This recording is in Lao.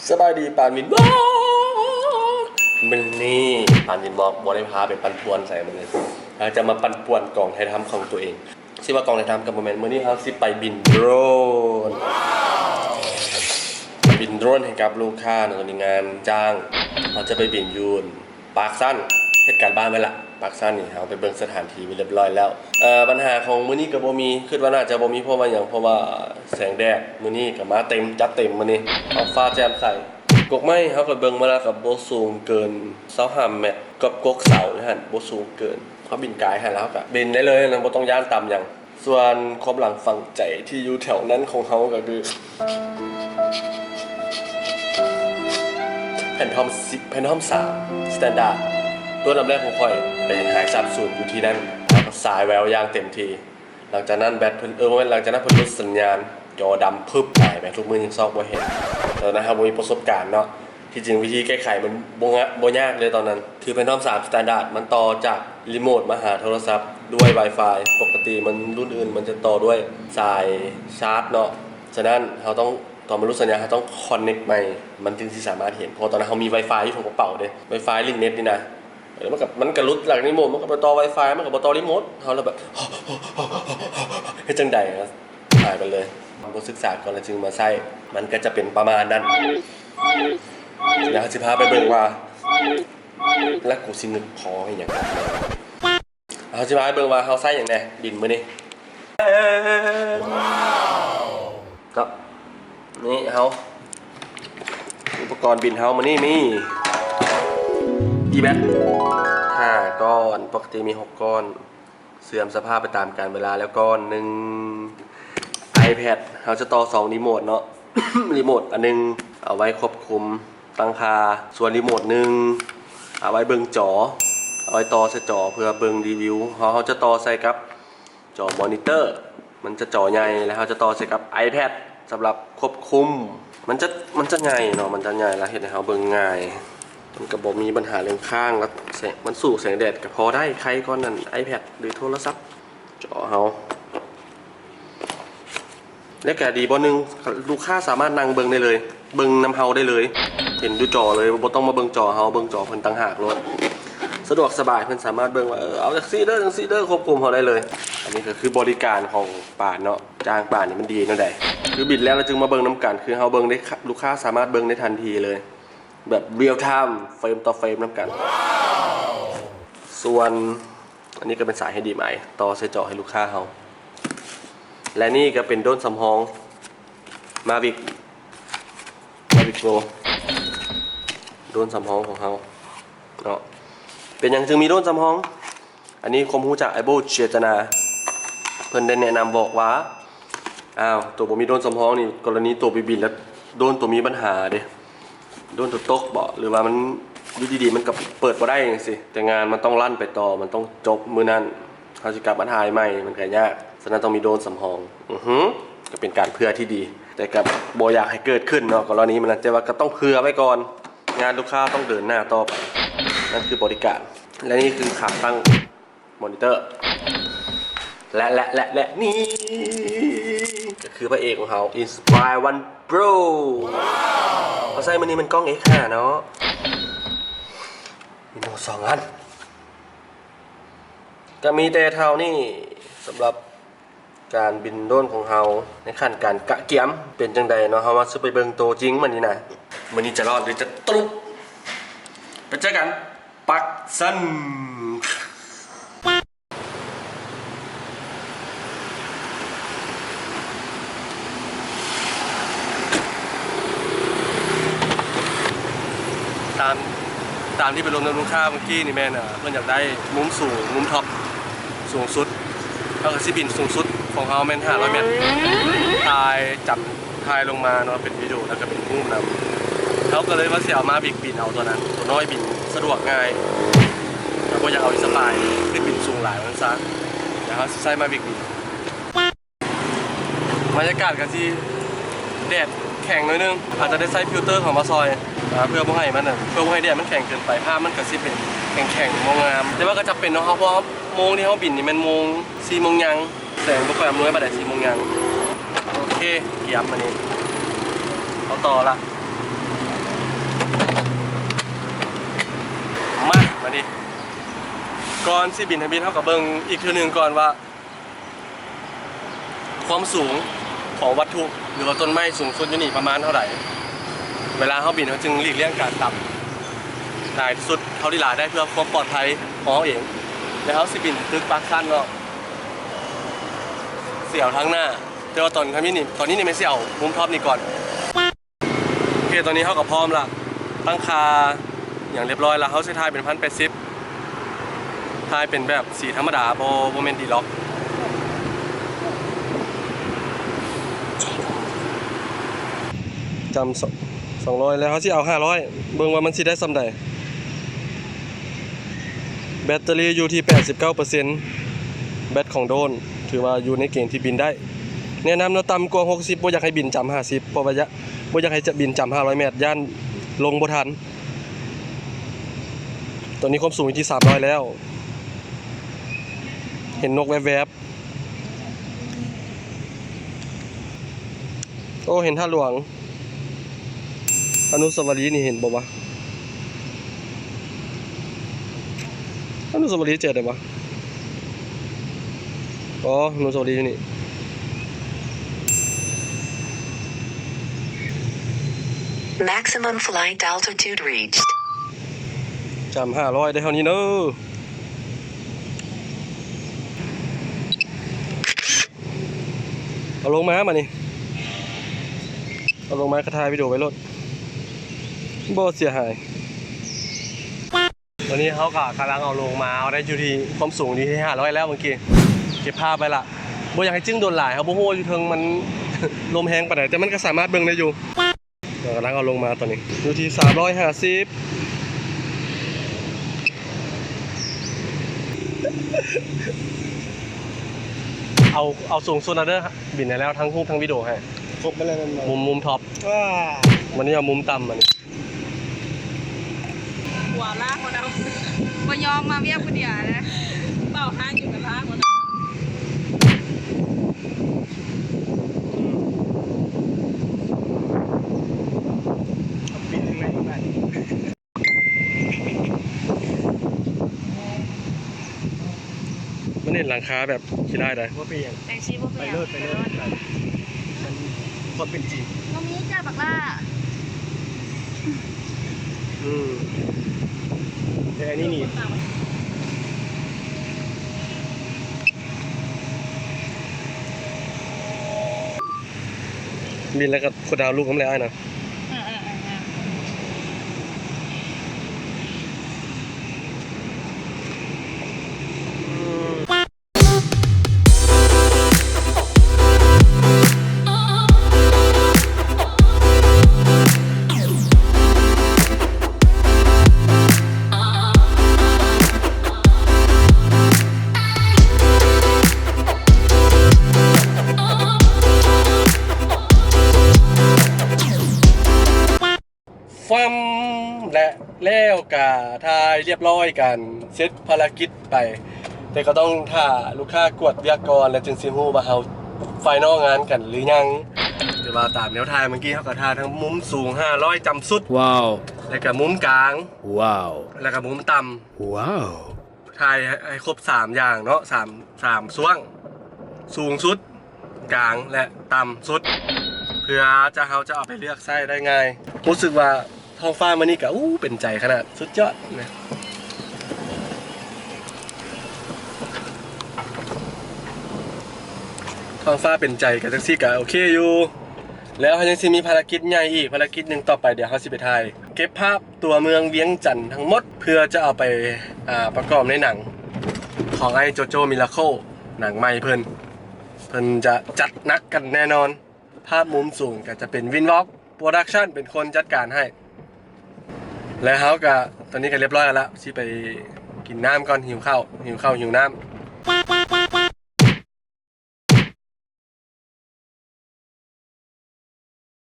ສະບາຍດີປານວິນວອກ ມື້ນີ້ປານວິນວອກບໍ່ໄດ້ພາໄປປັ່ນປ່ວນໃສມື້ນີ້ ເຮົາຈະມາປັ່ນປ່ວນກອງຖ່າຍທຳຂອງຕົວເອງ. ຊິວ່າກອງຖ່າຍທຳກໍບໍ່ແມ່ນ, ມື້ນີ້ເຮົາຊິໄປບິນໂດຣນ ບິນໂດຣນໃຫ້ກັບລູກຄ້າເນາະ ໂຕນີ້ງານຈ້າງ. ເຮົາຈະໄປບິນຢູ່ ປາກຊັນ ເຮັດການບ້ານໄວ້ລະ. ປາກຊັນນີ້ເຮົາໄປເບິ່ງສະຖານທີ່ໄວ້ຮຽບຮ້ອຍແລ້ວ. ເອີ ບັນຫາຂອງມື້ນີ້ກໍບໍ່ມີ, ຄິດວ່າໜ້າຈະບໍ່ມີ. ເພາະວ່າຫຍັງ? ເພາະວ່າແສງແດດມື້ນີ້ກໍມາເຕັມ, ຈັດເຕັມມື້ນີ້, ທ້ອງຟ້າແຈ່ມໃສ. ກົກໄມ້ເຮົາກໍເບິ່ງມາແລ້ວ ກໍບໍ່ສູງເກີນຊາວຫ້າແມັດ, ກັບກົກເສົາຫັ້ນບໍ່ສູງເກີນ. ເຮົາບິນກາຍຫັ້ນແລ້ວ ເຮົາກໍບິນໄດ້ເລີຍນະ, ບໍ່ຕ້ອງຢ້ານຕຳຫຍັງ. ສ່ວນຄວາມຫຼັງຝັງໃຈທີ່ຢູ່ແຖວນັ້ນຂອງເຮົາກໍຄື Phantom ສິບ Phantom ສາມ Standard ໂດຣນລຳແລກຂອງຂ້ອຍໄປຫາຍສາບສູນຢູ່ທີ່ນັ້ນ ແລ້ວກໍສາຍແວວຢ່າງເຕັມທີ່. ຫຼັງຈາກນັ້ນແບັດເພິ່ນ ເອີ ບໍ່ແມ່ນ ຫຼັງຈາກນັ້ນເພິ່ນຫຼຸດສັນຍານ ຈໍດຳພຶບຫາຍໄປ, ທຸກມື້ຍັງຊອກບໍ່ເຫັນ. ຕອນນັ້ນເຮົາບໍ່ມີປະສົບການເນາະ. ທີ່ຈິງວິທີແກ້ໄຂມັນບໍ່ງະ ບໍ່ຍາກເລີຍຕອນນັ້ນ. ຄື Phantom ສາມ Standard ມັນຕໍ່ຈາກຣີໂມດມາຫາໂທລະສັບດ້ວຍ Wi-Fi. ປົກກະຕິມັນ ລຸ້ນອື່ນມັນຈະຕໍ່ດ້ວຍສາຍຊາດເນາະ. ສະນັ້ນເຮົາຕ້ອງ ຕອນມັນຫຼຸດສັນຍານ ເຮົາຕ້ອງ connect ໃໝ່ ມັນຈຶ່ງຊິສາມາດເຫັນ. ເພາະວ່າຕອນນັ້ນເຮົາມີ Wi-Fi ຢູ່ໃນກະເປົາເດ້, Wi-Fi ຫຼິ້ນເນັດນີ້ນະ. ເອີ ມັນກະ ມັນກະຫຼຸດຫຼັກຣີໂມດ, ມັນກະໄປຕໍ່ Wi-Fi, ມັນກະບໍ່ຕໍ່ຣີໂມດ. ເຮົາລະແບບ ເຮັດຈັ່ງໃດ? ຫາຍໄປເລີຍ. ບໍ່ສຶກສາກ່ອນແລ້ວຈຶ່ງມາໃຊ້ ມັນກະຈະເປັນປະມານນັ້ນ. ແລ້ວເຮົາຊິພາໄປເບິ່ງວ່າ ແລ້ວກູຊິນຶກພໍອີ່ຫຍັງ? ເຮົາຊິພາໄປເບິ່ງວ່າເຮົາໃຊ້ຫຍັງແດ່ບິນມື້ນີ້. ເນາະ ນີ້ເຮົາ ອຸປະກອນບິນເຮົາມື້ນີ້ມີ E-bag ຫ້າກ້ອນ, ປົກກະຕິມີຫົກກ້ອນ, ເສື່ອມສະພາບໄປຕາມການເວລາແລ້ວກ້ອນໜຶ່ງ. iPad ເຮົາຈະຕໍ່ສອງຣີໂມດເນາະ, ຣີໂມດອັນໜຶ່ງເອົາໄວ້ຄວບຄຸມຕັ້ງຄ່າ, ສ່ວນຣີໂມດໜຶ່ງເອົາໄວ້ເບິ່ງຈໍ, ເອົາໄວ້ຕໍ່ໃສ່ຈໍເພື່ອເບິ່ງຣີວິວ. ເຮົາ ເຮົາຈະຕໍ່ໃສ່ກັບ ຈໍມໍນິເຕີ ມັນຈະຈໍໃຫຍ່ ແລ້ວເຮົາຈະຕໍ່ໃສ່ກັບ iPad ສຳລັບຄວບຄຸມ. ມັນຈະ ມັນຈະໃຫຍ່ເນາະ, ມັນຈະໃຫຍ່ ແລ້ວເຮັດໃຫ້ເຮົາເບິ່ງງ່າຍ. ມັນກະບໍ່ມີບັນຫາເລື່ອງຄ້າງ ແລ້ວແສງ ມັນສູ້ແສງແດດກະພໍໄດ້, ໄຄກວ່ານັ້ນ iPad ຫຼືໂທລະສັບ. ຈໍເຮົາ ແລະກະດີບ່ອນໜຶ່ງ ລູກຄ້າສາມາດນັ່ງເບິ່ງໄດ້ເລີຍ, ເບິ່ງນຳເຮົາໄດ້ເລີຍ, ເຫັນຢູ່ຈໍເລີຍ, ບໍ່ຕ້ອງມາເບິ່ງຈໍເຮົາ, ເບິ່ງຈໍເພິ່ນຕ່າງຫາກໂລດ. ສະດວກສະບາຍ, ເພິ່ນສາມາດເບິ່ງວ່າ ເອີ ເອົາຈັ່ງຊີ້ເດີ ຈັ່ງຊີ້ເດີ ຄວບຄຸມເຮົາໄດ້ເລີຍ. ອັນນີ້ກະຄືບໍລິການຂອງປານເນາະ, ຈ້າງປານນີ້ມັນດີແນວໃດ? ຄືບິນແລ້ວ ແລ້ວຈຶ່ງມາເບິ່ງນຳກັນ, ຄືເຮົາເບິ່ງໄດ້ ລູກຄ້າສາມາດເບິ່ງໄດ້ທັນທີເລີຍ. ແບບ real time ເຟຣມຕໍ່ເຟຣມນຳກັນ. ສ່ວນອັນນີ້ກະເປັນສາຍ HDMI ຕໍ່ໃສ່ຈໍໃຫ້ລູກຄ້າເຮົາ. ແລະນີ້ກະເປັນໂດຣນສຳຮອງ Mavic Mavic Pro ໂດຣນສຳຮອງຂອງເຮົາເນາະ. ເປັນຫຍັງຈຶ່ງມີໂດຣນສຳຮອງ? ອັນນີ້ຄວາມຮູ້ຈາກອ້າຍໂບ້ ເຈຕະນາ, ເພິ່ນໄດ້ແນະນຳບອກວ່າ ອ້າວ ໂຕບໍ່ມີໂດຣນສຳຮອງນີ້ ກໍລະນີໂຕໄປບິນແລ້ວໂດຣນໂຕມີບັນຫາເດ, ໂດຣນໂຕຕົກບໍ ຫຼືວ່າມັນຢູ່ດີໆມັນກະເປີດບໍ່ໄດ້ຈັ່ງຊີ້, ແຕ່ງານມັນຕ້ອງລັນໄປຕໍ່, ມັນຕ້ອງຈົບມື້ນັ້ນ, ເຮົາຊິກັບມາຖ່າຍໃໝ່ມັນກະຍາກ. ສະນັ້ນຕ້ອງມີໂດຣນສຳຮອງ. ອືຫື ກະເປັນການເຜື່ອທີ່ດີ, ແຕ່ກະບໍ່ຢາກໃຫ້ເກີດຂຶ້ນເນາະ ກໍລະນີມັນນັ້ນ, ແຕ່ວ່າກະຕ້ອງເຜື່ອໄວ້ກ່ອນ. ງານລູກຄ້າຕ້ອງເດີນໜ້າຕໍ່ໄປ. ນັ້ນຄືບໍລິການ ແລະນີ້ຄືຂາຕັ້ງມໍນິເຕີ ແລະ ແລະ ແລະ ແລະ ນີ້ກະຄືພະເອກຂອງເຮົາ Inspire One Pro. ເຮົາໃຊ້ມື້ນີ້ແມ່ນກ້ອງ ເອັກຫ້າ ເນາະ, ມີໂນສອງອັນ. ກະມີແຕ່ເທົ່ານີ້ສຳລັບ ການບິນໂດຣນຂອງເຮົາໃນຂັ້ນການກະກຽມເປັນຈັ່ງໃດເນາະ, ເຮົາມາຊິໄປເບິ່ງໂຕຈິງບາດນີ້ນະ. ມື້ນີ້ຈະລອດຫຼືຈະຕຸບ? ໄປເຈີກັນປາກຊັນ. ຕາມ ຕາມທີ່ໄປລົມນຳລູກຄ້າມື້ກີ້ນີ້ແມ່ນ ເພິ່ນຢາກໄດ້ມຸມສູງ ມຸມທັອບ ສູງສຸດ, ເຮົາກະຊິບິນສູງສຸດຂອງເຮົາແມ່ນຫ້າຮ້ອຍແມັດ, ຖ່າຍຈຳ ຖ່າຍລົງມາເນາະ ເປັນວິດີໂອ ແລ້ວກະເປັນຮູບນຳ. ເຮົາກະເລີຍວ່າຊິເອົາມາວິກບິນເອົາໂຕນັ້ນ, ໂຕນ້ອຍບິນສະດວກງ່າຍ, ເຮົາບໍ່ຢາກເອົາອີສະປາຍ ຄືບິນສູງຫຼາຍວ່າຊັ້ນຊະ. ແລ້ວເຮົາຊິໃຊ້ມາວິກບິນ. ບັນຍາກາດກະຊິແດດແຂງໜ້ອຍໜຶ່ງ, ອາດຈະໄດ້ໃຊ້ຟິວເຕີເຂົ້າມາຊ່ອຍ ອາ ເພື່ອບໍ່ໃຫ້ມັນ ເພື່ອບໍ່ໃຫ້ແດດມັນແຂງເກີນໄປ, ພາບມັນກະຊິເປັນແຂງໆ ບໍ່ງາມ. ແຕ່ວ່າກະຈຳເປັນເນາະ ເພາະວ່າໂມງທີ່ເຮົາບິນນີ້ແມ່ນໂມງ ສີ່ໂມງຍ່າງ, ແສງບໍ່ຄ່ອຍອຳນວຍປານໃດ ສີ່ໂມງຍ່າງ. ໂອເຄ ກຽມບາດນີ້ ເຮົາຕໍ່ລະ. ອັນນີ້ ກ່ອນຊິບິນທຳອິດ ເຮົາກໍເບິ່ງອີກເທື່ອໜຶ່ງກ່ອນວ່າ ຄວາມສູງຂອງວັດຖຸ ຫຼືວ່າຕົ້ນໄມ້ສູງສຸດຢູ່ນີ້ປະມານເທົ່າໃດ. ເວລາເຮົາບິນ ເຮົາຈຶ່ງຫຼີກລ່ຽງການຕ່ຳຫຼາຍທີ່ສຸດເທົ່າທີ່ຫຼາຍໄດ້ ເພື່ອຄວາມປອດໄພຂອງເຮົາເອງ. ແລະ ເຮົາຊິບິນຕຶກປາກຊັນເນາະ ຊິເອົາທາງໜ້າ ແຕ່ວ່າຕອນທຳອິດນີ້ ຕອນນີ້ນີ້ແມ່ນຊິເອົາມຸມທັອບນີ້ກ່ອນ. ໂອເຄ ຕອນນີ້ເຮົາກໍພ້ອມລະ ຕັ້ງຄ່າຫຍັງຮຽບຮ້ອຍລະ. ເຮົາຊິຖ່າຍເປັນພັນແປດສິບ ຖ່າຍເປັນແບບສີທຳມະດາ ບໍ່ ບໍ່ແມ່ນດີລັອກ. ຈຳສອງ ສອງຮ້ອຍ ແລ້ວເຮົາຊິເອົາຫ້າຮ້ອຍ ເບິ່ງວ່າມັນຊິໄດ້ສ່ຳໃດ. ແບັດເຕີຣີຢູ່ທີ່ແປດສິບເກົ້າເປີເຊັນ ແບັດຂອງໂດຣນ ຖືວ່າຢູ່ໃນເກນທີ່ບິນໄດ້. ແນະນຳເນາະ ຕ່ຳກວ່າຫົກສິບ ບໍ່ຢາກໃຫ້ບິນຈຳຫ້າສິບ ເພາະວ່າຢາກ ບໍ່ຢາກໃຫ້ຈະບິນຈຳຫ້າຮ້ອຍແມັດ ຢ້ານລົງບໍ່ທັນ. ຕອນນີ້ຄວາມສູງຢູ່ທີ່ສາມຮ້ອຍແລ້ວ. ເຫັນນົກແວບໆ. ໂອ້ ເຫັນທາດຫຼວງ. ອະນຸສາວະລີນີ້ເຫັນບໍ່ວະ? ອະນຸສາວະລີເຈີໄດ້ບໍ່? ອໍ ອະນຸສາວະລີຢູ່ນີ້. Maximum flight altitude reached. ຈຳຫ້າຮ້ອຍໄດ້ເທົ່ານີ້ເດີ. ເອົາລົງມາບາດນີ້ ເອົາລົງມາກະຖ່າຍວິດີໂອໄວ້ໂລດ ບໍ່ເສຍຫາຍ. ຕອນນີ້ເຮົາກະກຳລັງເອົາລົງມາ ເອົາໄດ້ຢູ່ທີ່ຄວາມສູງຢູ່ທີ່ຫ້າຮ້ອຍແລ້ວ ເມື່ອກີ້ເກັບພາບໄວ້ລະ. ບໍ່ຢາກໃຫ້ຈຶ້ງດົນຫຼາຍ ເຮົາບໍ່ຮູ້ວ່າຢູ່ເທິງມັນລົມແຮງປານໃດ ແຕ່ມັນກະສາມາດເບິ່ງໄດ້ຢູ່. ເຮົາກຳລັງເອົາລົງມາຕອນນີ້ ຢູ່ທີ່ສາມຮ້ອຍຫ້າສິບ. ເອົາ ເອົາສູງສຸດແລ້ວເດີ ບິນໃຫ້ແລ້ວ ທັງຮູບທັງວິດີໂອໃຫ້ ຄົບມາແລ້ວແມ່ນບໍ່? ມຸມ ມຸມທັອບ ມື້ນີ້ເອົາມຸມຕ່ຳ ອັນນີ້ ຫົວລາກບໍ່ໄດ້ ບໍ່ຍອມມາວຽກຜູ້ດຽວນະ ເປົ່າຫາຢູ່ກັບລາກບໍ່ໄດ້. ມັນເຫັນຫຼັງຄາແບບຂີ້ຮ້າຍໃດ໋. ບໍ່ເປັນຫຍັງ ແຕ່ງຊີບໍ່ເປັນຫຍັງ ໄປໂລດ ໄປໂລດ ໄປໂລດ ໄປໂລດ ມັນຄວາມເປັນຈິງ. ບໍ່ມີຈ້າບັກຫຼ້າ. ອືມ ແຕ່ອັນນີ້ນີ້ ບິນແລ້ວກໍຄົນດາວລູກນຳແຫຼະອ້າຍນະ. ເອີໆໆໆ ອືມ. ຟຳ ແລະ ແລ້ວກະຖ່າຍຮຽບຮ້ອຍກັນ ເສັດພາລະກິດໄປ ແຕ່ກໍຕ້ອງຖ້າລູກຄ້າກວດວຽກກ່ອນ ແລ້ວຈຶ່ງຊິຮູ້ວ່າເຮົາໄຟນອລງານກັນຫຼືຍັງ. ແຕ່ວ່າຕາມແນວຖ່າຍເມື່ອກີ້ ເຮົາກໍຖ່າຍທັງມຸມສູງຫ້າຮ້ອຍຈຳສຸດ ວ້າວ ແລ້ວກໍມຸມກາງ ວ້າວ ແລ້ວກໍມຸມຕ່ຳ ວ້າວ. ຖ່າຍໃຫ້ຄົບສາມຢ່າງເນາະ ສາມ ສາມຊ່ວງ ສູງສຸດ ກາງ ແລະ ຕ່ຳສຸດ ເພື່ອຈະ ເຮົາຈະເອົາໄປເລືອກໃຊ້ໄດ້ງ່າຍ. ຮູ້ສຶກວ່າທ້ອງຟ້າມື້ນີ້ກະ ອູ້ ເປັນໃຈຂະໜາດ ສຸດຍອດນະ. ທ້ອງຟ້າເປັນໃຈກະຈັ່ງຊີ້ກະໂອເຄຢູ່. ແລ້ວເຮົາຍັງຊິມີພາລະກິດໃຫຍ່ອີກ ພາລະກິດໜຶ່ງຕໍ່ໄປ ດຽວເຮົາຊິໄປຖ່າຍເກັບພາບ ຕົວເມືອງວຽງຈັນທັງໝົດ ເພື່ອຈະເອົາໄປ ອາ ປະກອບໃນໜັງຂອງອ້າຍໂຈໂຈ້ ມິລາໂຄ ໜັງໃໝ່ເພິ່ນ ເພິ່ນຈະຈັດໜັກກັນແນ່ນອນ. ພາບມຸມສູງກໍຈະເປັນວິນວອກໂປຣດັກຊັນເປັນຄົນຈັດການໃຫ້ ແລະ ເຮົາກໍ ຕອນນີ້ກໍຮຽບຮ້ອຍແລ້ວ ຊິໄປກິນນ້ຳກ່ອນ ຫິວເຂົ້າ ຫິວເຂົ້າຫິວນ້ຳ.